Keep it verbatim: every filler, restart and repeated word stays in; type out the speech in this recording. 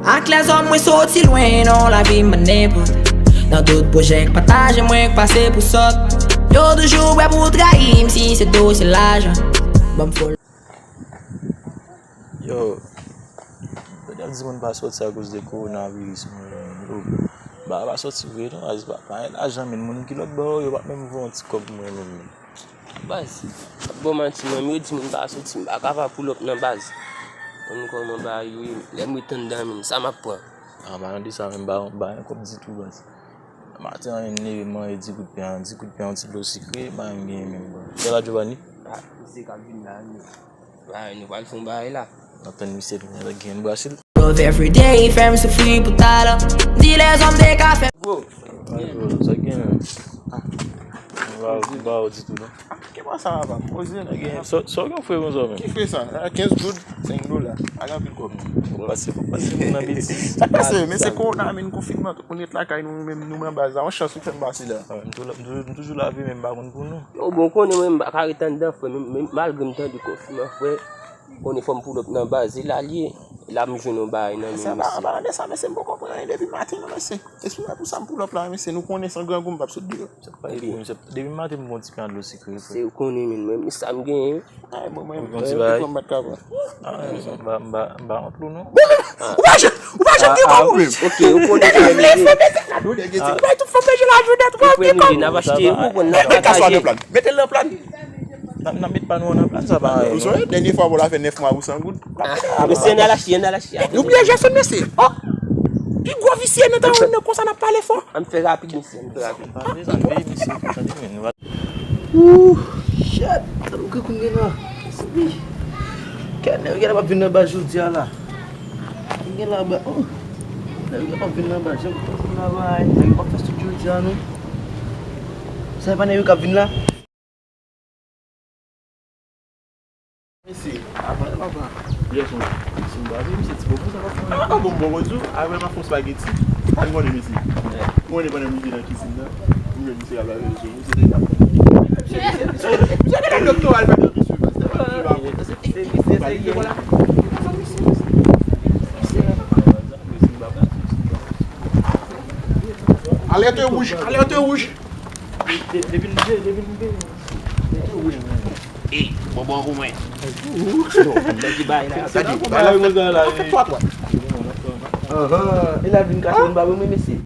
Ak lèzòm mwen soti lwen, non, lavi m pa nenpòt. Nan tout pwojè k pataje mwen k pase pou sòt. Yo toujou prè pou trayi m si se dosye lajan. Ban m fòl. Yo, yo t ap di moun pa sòti akoz de kowonaviris, men yo, ba pa sòti vre non, pa, pa gen lajan, men moun ki lòt bò yo, yo p ap menm voye yon ti kòb pou mwen menm. Baz, m ap ba w manti, mwen, yo di moun pa soti, m pa ka pa pull up nan baz. Konn kòman bagay yo ye, lè m ret anndan menm, sa m ap pran. An palan de sa menm, m pa, m pa gen kòb ditou, baz. Maten an, m leve, m manje di kout pen, di kout pen, yon ti dlo sikre, m pa menm genyen menm, baz. Kèl a Giovanni? Ah, misye k ap vin la, wi. Bagay, nou pral fè yon bagay la. N ap tann misye, nou genyen Brasil. Love everyday, fè m soufri pou talan. Di lèzòm te ka fè. Bro, Ay, bro, sa k gen menm? M pa, m pa ou ditou non. Ah, ki pa sa, papa? Poze nan gen. Sa w gen fre konsa menm? Ki fre sa? Ah, kenz goud, senk dola. Pa gen anpil kòb non. Fòk pase, fòk pase moun nan betiz. Sa k pase? Men se kowona, men konfinman, tout moun ret lakay nou, menm nou nan baz la. Yon chans ou fè m pase la. Ah, m tou-, m toujou, m toujou lave, men m pa konn pou nou. Yo, bon, konnen mwen, m pa ka ret anndan, frè, men, men malgre m tande konfinman, frè, konnen fò m pull up nan baz, e la l ye, e la m jwenn yon bagay nan men misye. An palan de sa, mesye, m poko pran anyen depi maten non, mesye. Espre pou sa m pull up la, mesye, nou konnen san grangou m p ap sot deyò. Depi maten m pran yon ti pen dlo sikre, frè. Se ou konnen, men mwen, men sa m genyen. Ay, bon, mwen, mwen, mwen, m pa t ka pran. Ah, m pa, m pa, m pa kont ou non. Ou pa jwenn, ou pa jwenn gen kòb ou menm. Ok, ou konnen ki lè m ye. Ou bay tout fanm bèje lajounen, ou pa gen kòb. N ap achte, ou konprann, n ap pataje. Mete l nan plan. N ap, n ap met pa nou an nan plan sa pa. Ou sonje dènye fwa pou la fè nèf mwa pou san goud. Mesye, n al achte, n al achte. Nou bliye Gerson, mesye. Oh! Pi gwo visye nan tan nan konsa n ap pale fò. Ann fè rapid, mesye, ann fè rapid. Pa bezwen veye, mesye, tande, men nou va. Ooh, shit! Tankou ke kounye la. Kèt nèg yo genlè p ap vin nan baz jodi a la. Gen la ba, oh. Nèg yo p ap vin nan baz, jan m konn travay, nèg yo p ap fè sou jodi a non. Sa e pa nèg yo k ap vin la? Mesye, apa, apa. Yè sou, si m pa vle, mesye, ti bonbon sa pa fè. Ah, ah, bon, bon, bon, di w, apre m ap fè yon spaghetti. Ou konnen, mesye. Ou konnen pandan m rive nan kizin nan, m jwenn misye k ap lave l sou, misye te t ap. Misye te nan doktora, l fè nan misye, pastè, misye pa bon. Alerte rouge, alerte rouge. Depi l rive, depi l rive. Ey, bonbon pou mwen. Gade, bay la, bay la, fè twa, twa. Anhan, e la vin kache yon babou, men mesye.